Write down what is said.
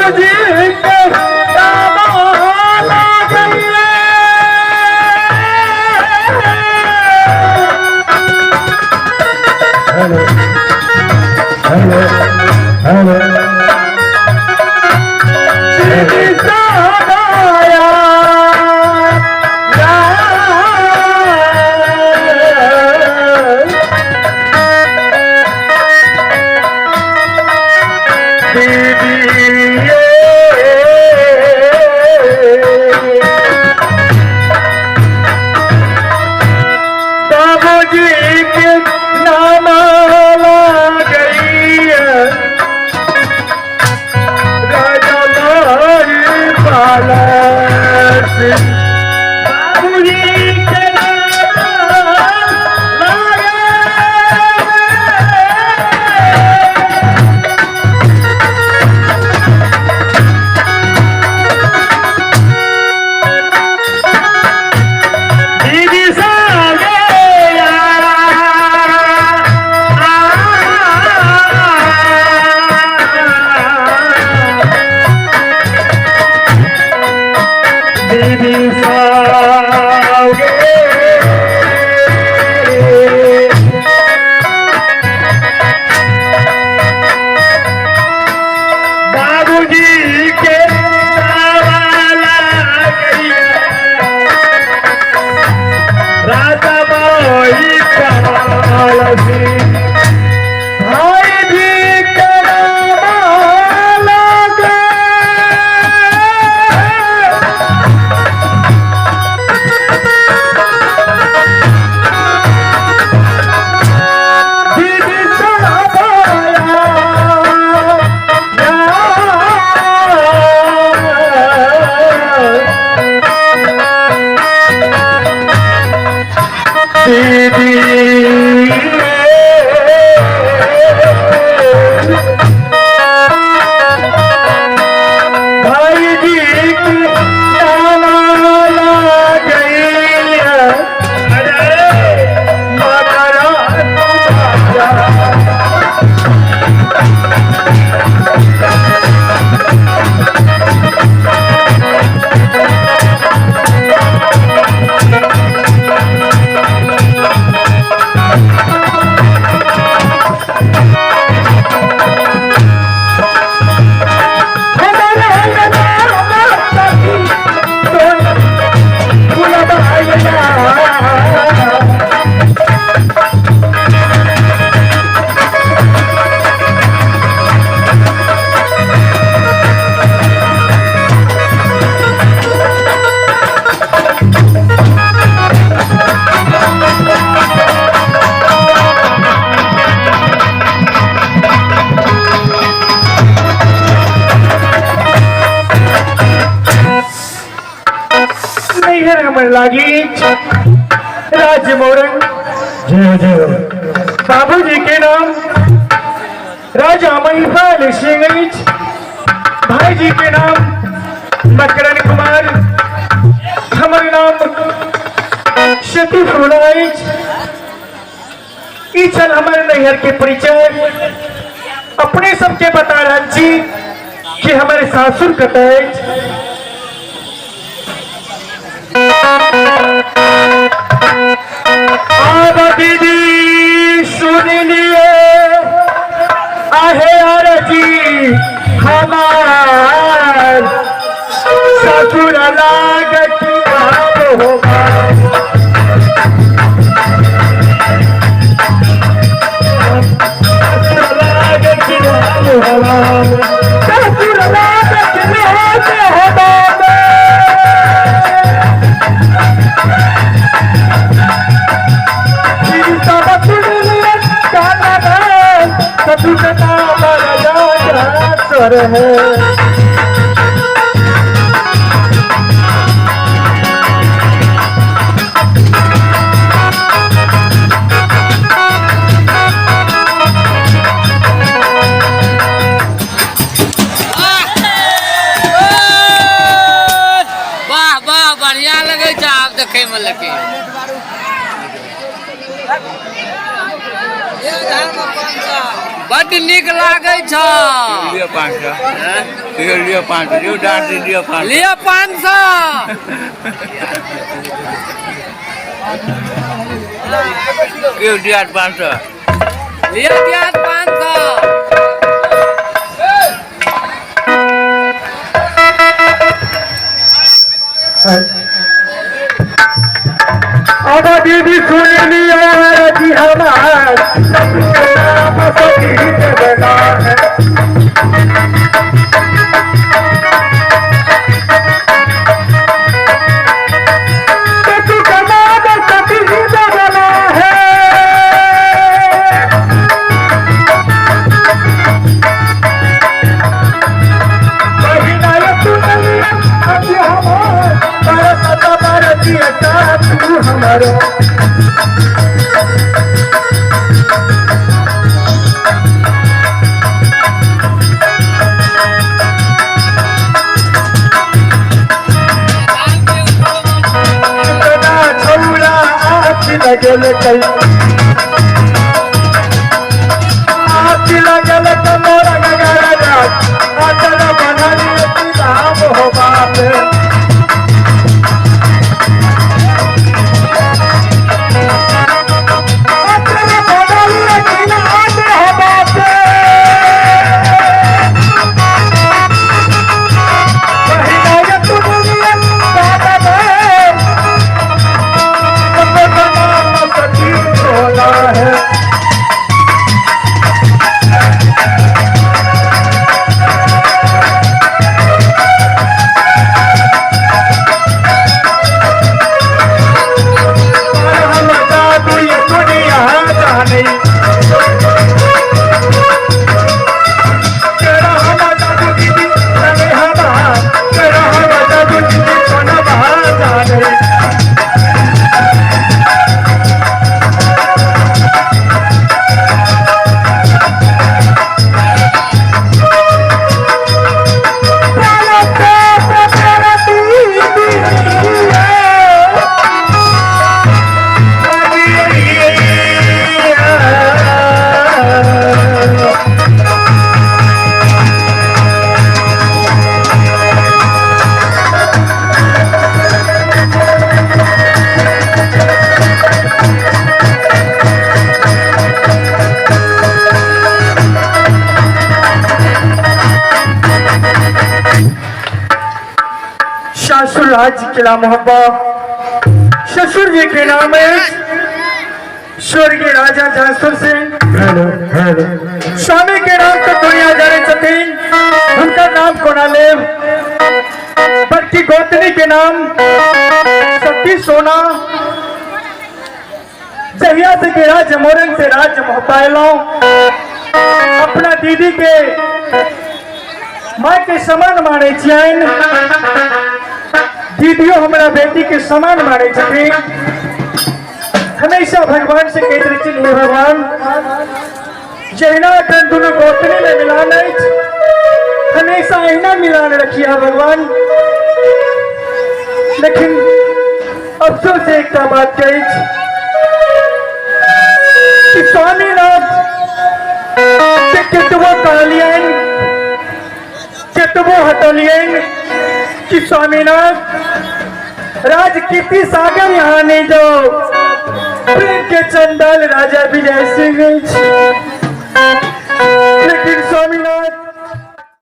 बाबूजी के नाम लागैया। हेलो हेलो हेलो दीदी सागाया दीदी बाबूजी के नाम गई राजा मारी पालस बाबूजी के नाम लागे। दीदी सागेया दीदी सागे बाबूजी के नावा गई राजा माई कालसी भाई भी लगे। दीदी सदाया दीदी भाई जी की नाला गई अरे माता नैहर हमर लागी राज मोरंग। जय हो जय हो। बाबूजी के नाम राजा महिपाल सिंह अछि, भाई जी के नाम मकरन कुमार, हमर नाम सती फूला अछि। ई छल हमर नैहर के परिचय। अपने सबके बता रहल छी कि हमर सासुर कतऽ अछि। आब दीदी सुन लिए आहे अरजी हमार ससुर लागत आब होगा। ससुर लागत आब हमार ससुर लागत आब हमार। है। वाह वाह, बढ़िया लगे छै आब देखे में। लेकिन बड बड्ड नीक लागै छ। लिअ 500, लिअ, लिअ 500, लिअ डाँट, लिअ 500, लिअ 500। लिअ दियाद 500, लिअ दियाद 500। अब दीदी सुन लिया जी हमार नाम सती देना है। सती का नाम सती देना है। हमारो छौड़ा आँखि लगल कई आँखि लगल कमोरा गगरा अचल बनल राम हो बाप। अचल बनल राम हो बाप। है। हम जादू ये दुनिया जाने तेरा हम जादू दीदी तने हमार, तेरा हम जादू दीदी कोना बहा जाने। सासुर राज्य किला मोहब्बा, ससुर जी के नाम है स्वर्गीय राजा झांसुर सिंह। Hello hello. स्वामी के नाम तो दुनिया जाने छथिन, हुनकर नाम कोना लेब, बल्कि गोतनी के नाम सती सोना। जहिया से के राज्य मोरंग से राज्य मोहब्बा एलहुं, अपना दीदी के माँ के समान माने छियनि, दीदियो हमरा बेटी के समान माने छथिन। हमेशा भगवान से कहैत रहै छियनि, हे भगवान, जहिना एखन दुनू गोतनी में मिलान अछि, हमेशा अहिना मिलान रखिया भगवान। लेकिन अफसोस एकटा बात के अछि कि स्वामीनाथ के केतबो कहलियनि, केतबो हटलियनि कि स्वामीनाथ राजकीर्ति सागर यहाँ नहीं जाओ, प्रेम के चंडाल राजा विजय सिंह अछि। लेकिन स्वामीनाथ